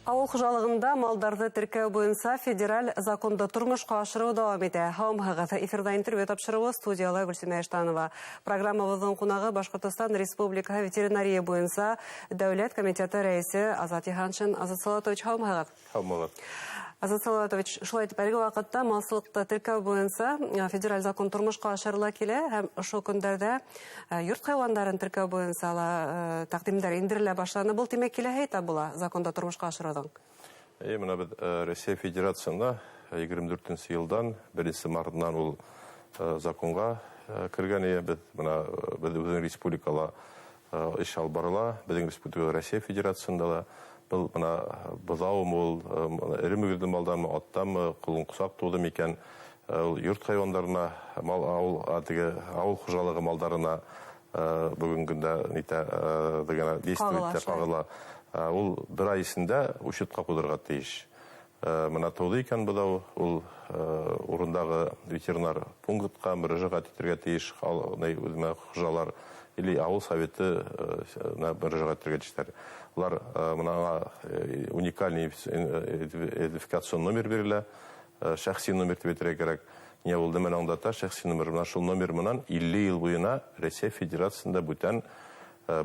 Ауыл хужалығында малдарҙы теркәү буйынса федераль законды тормошҡа ашырыу дауам итә. Һаумыһығыҙ! Эфирҙа интервью тапшырыуы, студияла Гөлсимә Иштанова. Программабыҙҙың ҡунағы — Башҡортостан Республикаһы ветеринария буйынса дәүләт комитеты рәйесе Азат Йыһаншин. Азат Салаватович, һаумыһығыҙ! Һаумыһығыҙ! Азат Салаватович, шулай итеп, әлеге ваҡытта малсылыҡты теркәү буйынса федераль закон тормошҡа ашырыла килә, һәм ошо көндәрҙә йорт хайуандарын теркәү буйынса ла тәҡдимдәр индерелә башланы. Был, тимәк, киләһе этап була законды тормошҡа ашырыуҙың. Эйе, бына беҙ Рәсәй Федерацияһында 24-нсе йылдан 1 мартынан ул законға кергән. Эйе, беҙ бына беҙ үҙенең республикала эш алып барыла, беҙҙең республика Рәсәй Федерацияһында ла был бына быҙаумы ул, эре мөгөҙлө малдармы, аттамы, ҡолон ҡосаҡ тыуҙы микән, ул йорт хайуандарына, мал ауыл теге ауыл хужалығы малдарына бөгөнгө көндә нитә действовать итә, ҡағыла. Ул бер ай эсендә учетҡа ҡуйырға тейеш. Бына тыуҙы икән быҙау, ул урындағы ветеринар пунктҡа мөрәжәғәт итергә тейеш үҙенә хужалар или ауыл советы мөрәжәғәт итергә тейештәр. Улар бына аңа уникальный идентификацион номер бирелә, шәхси номер тип әйтергә кәрәк. Ни ул, нәмәне аңлата шәхси номер? Бына шул номер менән 50 йыл буйына Рәсәй Федерацияһында бүтән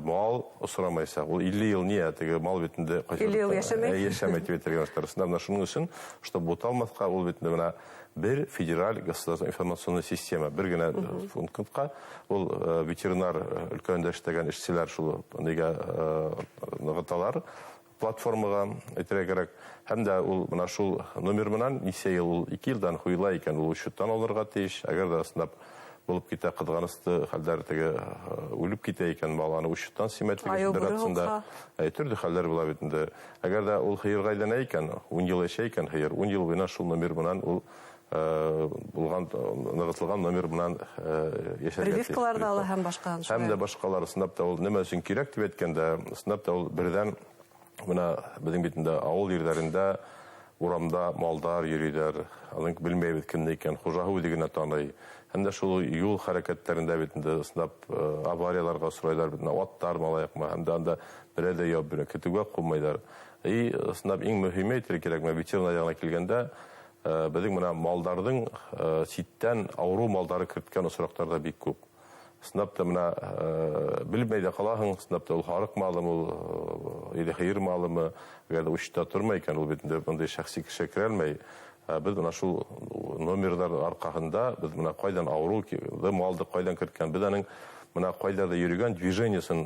мал осрамайсаҡ. Ул 50 йыл ни, теге мал бит инде. 50 йыл йәшәмәй. Йәшәмәй тип әйтергә. Бына шуның өсөн, чтобы буталмаҫҡа, ул бит инде бына бер федераль государственная информационная система, бер генә пунктҡа ул ветеринар өлкәһендә эшләгән эшселәр шул нигә нығыталар, платформаға әйтергә кәрәк. Һәм дә ул бына шул номер менән нисә йыл, ул 2 йылдан ҡуйыла икән, ул учеттан алырға тейеш. Әгәр ҙә ысынлап булып китә ҡыҙғаныслы хәлдәр, теге үлеп китә икән, баланы учеттан симетлеге федерацияда төрлө хәлдәр була бит инде. Әгәр ҙә ул һыйырға әйләнә икән, 10 йыл йәшәй икән һыйыр, 10 йыл буйына шул номер менән ул булған нығытылған номер менән йәшәргә. Прививкалар ҙа ала һәм башҡа. Һәм дә башҡалар. Ысынлап та ул нимә өсөн кәрәк тип әйткәндә, ысынлап та ул берҙән бына беҙҙең бит инде ауыл ерҙәрендә урамда малдар йөрөйҙәр, уның белмәйбеҙ кемде икән, хужаһы үҙе генә таный. Һәм дә шул юл хәрәкәттәрендә бит инде ысынлап аварияларға осрайҙар бит, аттар малаяҡмы, һәм дә анда берәй ҙә яуап бирә, көтөүгә ҡыумайҙар. И ысынлап иң мөһиме әйтергә кәрәк, ветеринар яғына килгәндә, беҙҙең бына малдарҙың ситтән ауырыу малдары керткән осраҡтар ҙа бик күп. Ысынлап та бына белмәй ҙә ҡалаһың, ысынлап та ул һарыҡ малымы ул или һыйыр малымы, әгәр ҙә учетта тормай икән, ул бит инде бындай шәхси кеше керә алмай. Беҙ бына шул номерҙар арҡаһында беҙ бына ҡайҙан ауырыу малды ҡайҙан керткән, беҙ аның бына ҡайҙа йөрөгән движениесын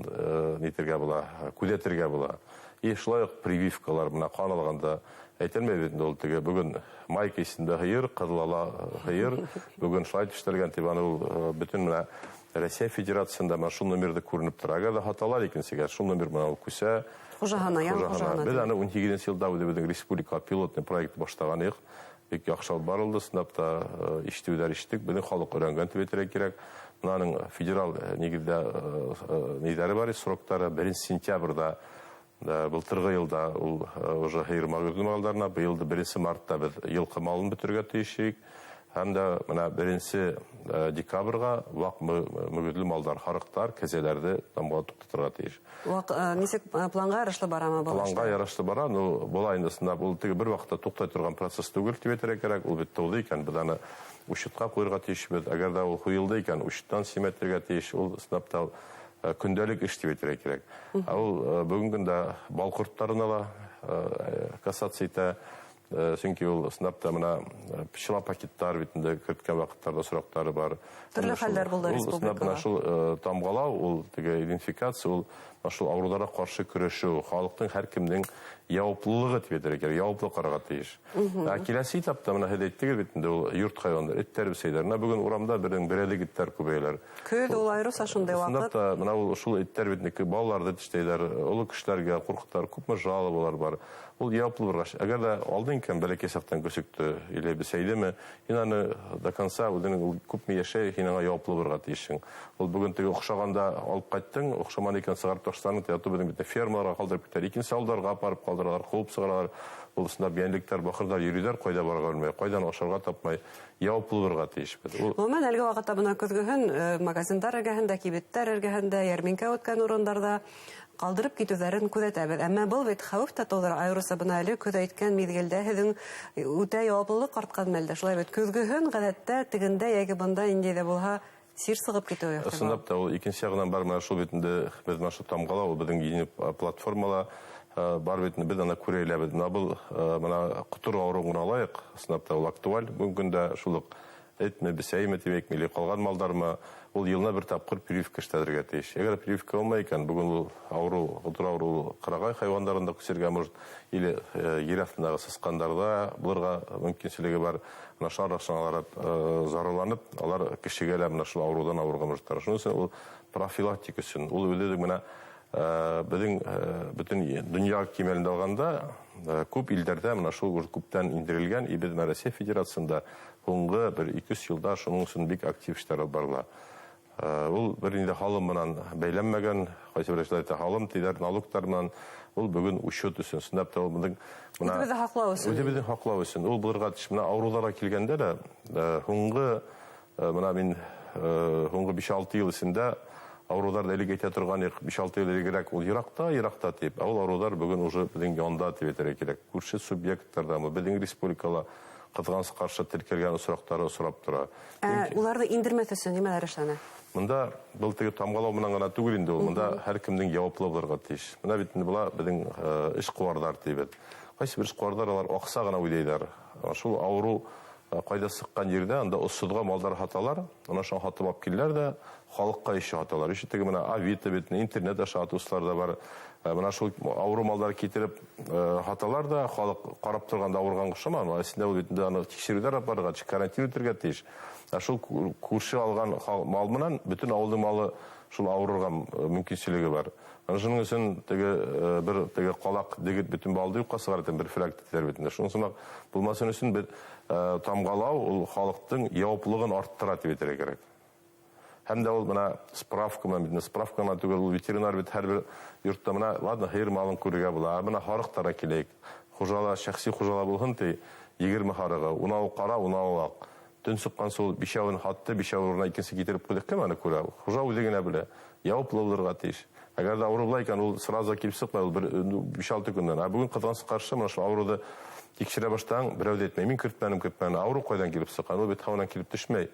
нитергә була, күҙәтергә була. И шулай уҡ прививкалар, бына ҡан алғанда әйтелмәй бит инде ул теге бөгөн Майка исемле һыйыр, ҡыҙыл ала һыйыр, бөгөн шулай төштәргән тип, аны ул бөтөн бына Рәсәй Федерацияһында бына шул номерҙы күренеп тора. Әгәр ҙә һаталар икенсегә, шул номер менән ул күсә. Хужаһына, яңы хужаһына. Беҙ аны 18-нсе йылда үҙебеҙҙең республика пилотный проект башлаған инек. Бик яҡшы алып барылды, ысынлап та ишетеүҙәр ишеттек, беҙҙең халыҡ өйрәнгән тип әйтергә кәрәк. Бының федераль нигеҙҙә ниҙәре бар, сроктары 1 сентябрҙә былтырғы йылда ул уже һыйыр мөгөҙлө малдарына, быйыл 1 мартта беҙ йылҡы малын бөтөргә тейеш инек. Һәм дә бына 1 декабргә ваҡ мөгөҙлө малдар, һарыҡтар, кәзәләрҙе тамға туҡтатырға тейеш. Ваҡ нисек, планға ярашлы барамы был? Планға ярашлы бара, ну була инде ысынлап ул теге бер ваҡытта туҡтай торған процесс түгел тип әйтергә кәрәк. Ул бит тыуҙы икән, беҙ аны учетҡа ҡуйырға тейешбеҙ. Әгәр ҙә ул һуйылды икән, учеттан симетергә тейеш. Ул ысынлап та көндәлек эш тип әйтергә кәрәк. Ә ул бөгөнгө көндә бал ҡорттарына ла касаться итә. Сөнки ул ысынлап та бына пчела пакеттар бит инде керткән ваҡыттарҙа осраҡтары бар. Төрлө хәлдәр булды республикала. Бына шул тамғалау, ул теге идентификация, ул шул ауырыуҙарға ҡаршы көрәшеү, халыҡтың һәр кемдең яуаплылығы тип әйтергә кәрәк, яуаплы ҡарарға тейеш. Ә киләсе этапта бына һеҙ әйттегеҙ бит инде ул йорт хайуандар, эттәр, бесәйҙәр. Бына бөгөн урамда берең берәлек эттәр күбәйәләр. Көҙ ул айырыуса шундай ваҡыт. Ысынлап та бына ул шул эттәр бит инде балаларҙы тешләйҙәр, оло кешеләргә ҡурҡыталар, күпме жалобалар бар. Ул яуаплы булғас, әгәр ҙә алдың икән бәләкәй саҡтан көсөктө или бесәйҙеме, һин аны до конца үҙенең ул күпме йәшәй, һин аңа яуаплы булырға тейешһең. Ул бөгөн теге оҡшағанда алып ҡайттың, оҡшаманы икән, сығарып ташланың, теге беҙҙең бит фермаларға ҡалдырып китәләр, икенсе ауылдарға апарып ҡалдыралар, ҡыуып сығаралар. Ул ысынлап йәнлектәр, бахырҙар йөрөйҙәр, ҡайҙа барырға белмәй, ҡайҙан ашарға тапмай, яуаплы булырға тейешбеҙ. Ул Ғөмүмән, әлеге ваҡытта бына көҙгөһөн магазиндар эргәһендә, кибеттәр эргәһендә, йәрминкә үткән урындарҙа ҡалдырып китеүҙәрен күҙәтәбеҙ. Әммә был бит хәүеф тә тыуҙыра, айырыуса бына әле көҙ әйткән миҙгелдә һеҙҙең үтә яуаплылыҡ артҡан мәлдә. Шулай бит, көҙгөһөн ғәҙәттә тегендә йәки бында ниндәй ҙә булһа сир сығып китеүе ихтимал. Ысынлап та, ул икенсе яғынан бар, менә шул бит инде беҙ менә шул тамғала, ул беҙҙең единый платформала бар бит, беҙ ана күрә иләбеҙ. Бына был бына ҡотор ауырыуын ғына алайыҡ, ысынлап та ул актуаль бөгөнгө көндә, шул уҡ этме, бесәйме тимәк, милли ҡалған малдармы, ул йылына бер тапҡыр прививка эшләтергә тейеш. Әгәр прививка алмай икән, бөгөн ул ауырыу, ҡотор ауырыу ҡырағай хайуандарында күсергә может, или ер аҫтындағы сысҡандарҙа булырға мөмкинселеге бар. Бына шар аҡсалары зарарланып, алар кешегә лә бына шул ауырыуҙан ауырырға может. Шуның өсөн ул профилактика өсөн, ул үҙе бына беҙҙең бөтөн донъя кимәлендә алғанда күп илдәрҙә бына шул уже күптән индерелгән, и беҙ Россия Федерацияһында һуңғы бер ике йөҙ йылда шуның өсөн бик актив эштәр алып барыла. Ул бер инде һалым менән бәйләнмәгән, ҡайсы бер эшләр әйтә, һалым тиҙәр, налогтар менән, ул бөгөн учет өсөн. Ысынлап та ул беҙҙең бына Үҙебеҙҙе һаҡлау өсөн. Үҙебеҙҙе һаҡлау өсөн. Ул булырға тейеш. Бына ауырыуҙарға килгәндә лә, һуңғы, бына мин, һуңғы биш-алты йыл эсендә ауырыуҙарҙы элек әйтә торған идек, биш-алты йыл элегерәк ул йыраҡта, йыраҡта тип. Ә ул ауырыуҙар бөгөн уже беҙҙең янда тип әйтергә кәрәк. Күрше субъекттарҙамы, беҙҙең республикала ҡыҙғаныс ҡаршы теркәлгән осраҡтары осрап тора. Уларҙы индермәҫ өсөн нимәләр эшләнә? Бында был теге тамғалау менән генә түгел инде ул. Бында һәр кемдең яуаплы булырға тейеш. Бына бит инде була беҙҙең эшҡыуарҙар тибеҙ. Ҡайсы бер эшҡыуарҙар алар аҡса ғына уйлайҙар. Шул ауырыу ҡайҙа сыҡҡан ерҙә анда осһоҙға малдар һаталар, ана шуны һатып алып киләләр ҙә халыҡҡа ише һаталар. Ише теге бына Авито бит, интернет аша һатыусылар ҙа бар. Бына шул ауырыу малдар китереп һаталар ҙа, халыҡ ҡарап торғанда ауырған ҡушаман, әсендә ул бит инде аны тикшереүҙәр алып барырға тейеш, карантин үтергә тейеш. Ә шул күрше алған мал менән бөтөн ауылдың малы шул ауырырға мөмкинселеге бар. Ана шуның өсөн теге бер теге ҡалаҡ дегет бөтөн балды юҡҡа сығара икән, бер флаг тиҙәр бит инде. Шуның өсөн булмасын өсөн беҙ тамғалау ул халыҡтың яуаплылығын арттыра тип әйтергә кәрәк. Һәм дә ул бына справка менән бит, справка гына түгел, ул ветеринар бит һәр бер йортта бына, ладно, һыйыр малын күрергә була, ә бына һарыҡтарға киләйек. Хужала, шәхси хужала булһын ти, 20 һарығы, унау ҡара, унау аҡ. Төн сыҡҡан сол бишәүен һатты, бишәү урынына икенсе китереп ҡуйҙы. Кем аны күрә? Хужа үҙе генә белә. Яуаплы булырға тейеш. Әгәр ҙә ауырыу була икән, ул сразу килеп сыҡмай, ул бер биш-алты көндән. Ә бөгөн ҡыҙғаныс ҡаршы бына шул ауырыуҙы тикшерә башлаһаң, берәү ҙә әйтмәй, мин кертмәнем, кертмәнем. Ауырыу ҡайҙан килеп сыҡҡан? Ул бит һауанан килеп төшмәй.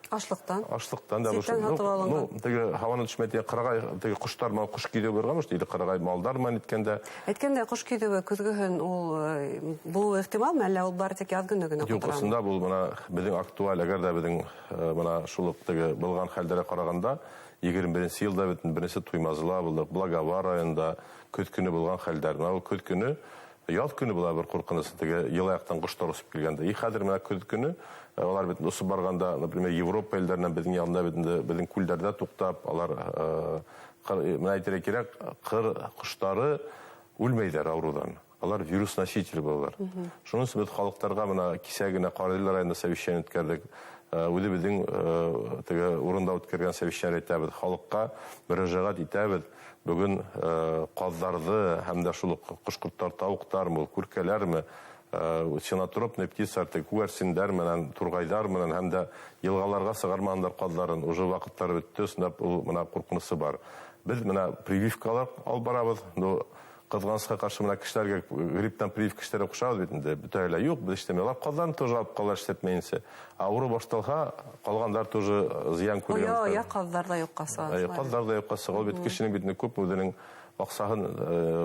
Ашлыҡтан. Ашлыҡтан да Ситтән бу. һатып алынған. Теге һауанан төшмәй тигән ҡырағай, теге ҡоштар менән ҡош киҙеүе барған, может, или ҡырағай малдар менән иткәндә. Әйткәндә, ҡош киҙеүе көҙгөһөн ул булыуы ихтималмы, әллә ул бары тик яҙ көнө генә Юҡ, ҡоторамы? ысында был бына беҙҙең актуаль, әгәр ҙә беҙҙең бына шул уҡ теге булған хәлдәргә ҡарағанда, егерме беренсе йылда бит беренсе Туймазыла булдыҡ, Благовар районында көҙ көнө булған хәлдәр. Бына ул көҙ көнө, яҙ көнө була бер ҡурҡыныс, теге йылаяҡтан ҡоштар осоп килгәндә. И хәҙер менә көҙ көнө улар бит осоп барғанда, например, Европа илдәренән беҙҙең янында бит инде беҙҙең күлдәрҙә туҡтап, алар менә әйтергә кәрәк, ҡыр ҡоштары үлмәйҙәр ауырыуҙан. Алар вирус носитель булалар. Шуның өсөн беҙ халыҡтарға бына кисә генә Ҡариҙел районында совещание үткәрҙек. Үҙебеҙҙең теге урында үткәргән совещание итәбеҙ, халыҡҡа мөрәжәғәт итәбеҙ. Бөгөн ҡаҙҙарҙы һәм дә шул уҡ ҡош-ҡорттар, тауыҡтармы, ул күркәләрме, синотропный птица, теге күгәрсендәр менән, турғайҙар менән һәм дә йылғаларға сығармағандар ҡаҙҙарын, уже ваҡыттары бөттө, ысынлап ул бына ҡурҡынысы бар. Беҙ бына прививкалар алып барабыҙ, но ҡыҙғанысҡа ҡаршы бына кешеләргә грипптан прививка эшләргә ҡушабыҙ бит инде, бөтәһе лә юҡ, беҙ эшләмәй. Улар ҡаҙҙарны тоже алып ҡалалар эшләтмәйенсә. Ауырыу башталһа, ҡалғандар тоже зыян күргән. Оя, оя, ҡаҙҙар ҙа юҡҡа сыға. Әйе, ҡаҙҙар ҙа юҡҡа сыға. Ул бит кешенең бит инде күпме үҙенең аҡсаһын,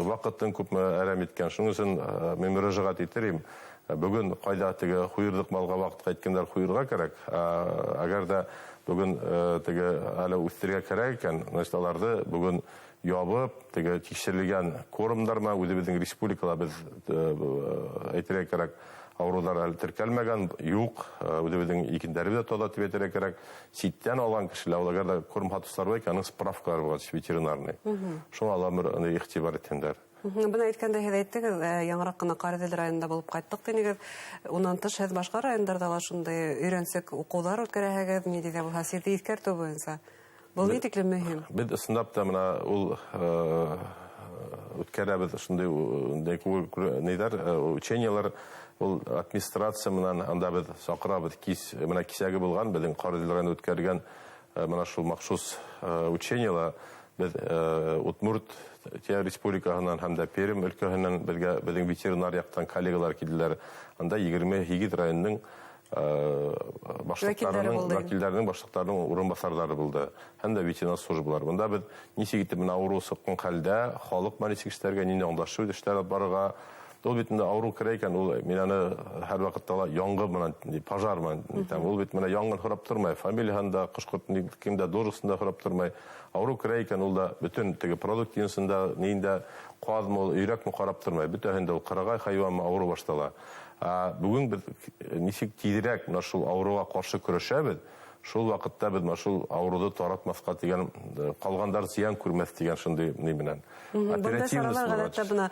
ваҡытын күпме әрәм иткән. Шуның өсөн мин мөрәжәғәт итер инем. Бөгөн ҡайҙа теге һуйырҙыҡ малға ваҡыт ҡайткандар һуйырға кәрәк. Әгәр ҙә бөгөн теге әле үҫтерергә кәрәк икән, значит, аларҙы бөгөн ябып, теге тикшерелгән кормдарма, үҙебеҙҙең республикала беҙ әйтергә кәрәк, ауырыуҙар әле теркәлмәгән, юҡ, үҙебеҙҙең икендәребеҙ дә таҙа тип әйтергә кәрәк. Ситтән алған кешеләр, ул әгәр дә корм һатыусылар бар икән, аның справкалары булған, ветеринарный. Шуңа алар бер иғтибар итһендәр. Бына әйткәндә һеҙ әйттегеҙ, яңыраҡ ҡына Ҡариҙел районында булып ҡайттыҡ тинегеҙ. Унан тыш һеҙ башҡа райондарҙа ла шундай өйрәнсек уҡыуҙар үткәрәһегеҙ, ни тиҙә булһа, сирҙе иҫкәртеү буйынса. Был ни тиклем мөһим? Беҙ ысынлап та бына ул үткәрәбеҙ шундай нейҙәр, учениелар, ул администрация менән анда беҙ саҡырабыҙ, кис, бына кисәге булған, беҙҙең Ҡариҙел районында үткәргән бына шул махсус учениелар, Беҙ Удмуртия республикаһынан һәм дә Пермь өлкәһенән беҙгә беҙҙең ветеринар яҡтан коллегалар килделәр. Анда 28 районның башлыҡтарының, вәкилдәренең, башлыҡтарының урынбаҫарҙары булды. Һәм дә ветеринар службалар. Бында беҙ нисек итеп менә ауырыу сыҡҡан хәлдә халыҡ менән нисек эшләргә, ниндәй аңлашыу эштәр алып барырға. Ул бит инде ауырыу керә икән, ул мин аны һәр ваҡытта ла яңғы менән, пожар менән әйтәм. Ул бит менә яңғын һорап тормай, фамилияһын да, ҡош-ҡорт кемдә должностын да һорап тормай. Ауырыу керә икән, ул да бөтөн теге продукт енсендә, ниндә ҡаҙмы ул, өйрәкме ҡарап тормай. Бөтәһен дә ул ҡырағай хайуанмы ауырыу баштала. Бөгөн беҙ нисек тиҙерәк менә шул ауырыуға ҡаршы көрәшәбеҙ, шул ваҡытта беҙ менә шул ауырыуҙы таратмаҫҡа тигән, ҡалғандар зыян күрмәҫ тигән шундай ни менән. Бындай саралар ғәҙәттә бына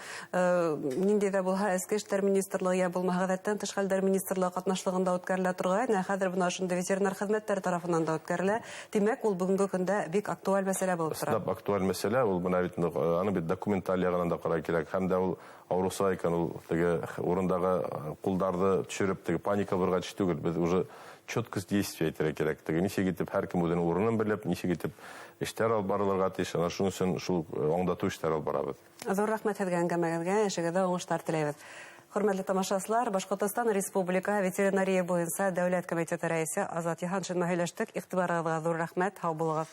ниндәй ҙә булһа Эске эштәр министрлығы йә булмаһа ғәҙәттән тыш хәлдәр министрлығы ҡатнашлығында үткәрелә торғайны, ә хәҙер бына ошондай ветеринар хеҙмәттәр тарафынан да үткәрелә. Тимәк, ул бөгөнгө көндә бик актуаль мәсьәлә булып тора. Ысынлап актуаль мәсьәлә, ул бына бит аны бит документаль яғынан да ҡарай кәрәк. Һәм дә ул ауырыуса икән, ул теге урындағы ҡулдарҙы төшөрөп, теге паника булырға тейеш түгел. Беҙ уже четкость действия әйтергә кәрәк. Теге нисек итеп һәр кем үҙенең урынын белеп, нисек итеп эштәр алып барылырға тейеш. Ана шуның өсөн шул аңдатыу эштәр алып барабыҙ. Ҙур рәхмәт һеҙгә әңгәмәгеҙгә, эшегеҙҙә уңыштар теләйбеҙ. Хөрмәтле тамашасылар, Башҡортостан Республика ветеринария буйынса Дәүләт комитеты рәйесе Азат Йыһаншин менән һөйләштек. Иғтибарығыҙға ҙур рәхмәт, һау булығыҙ.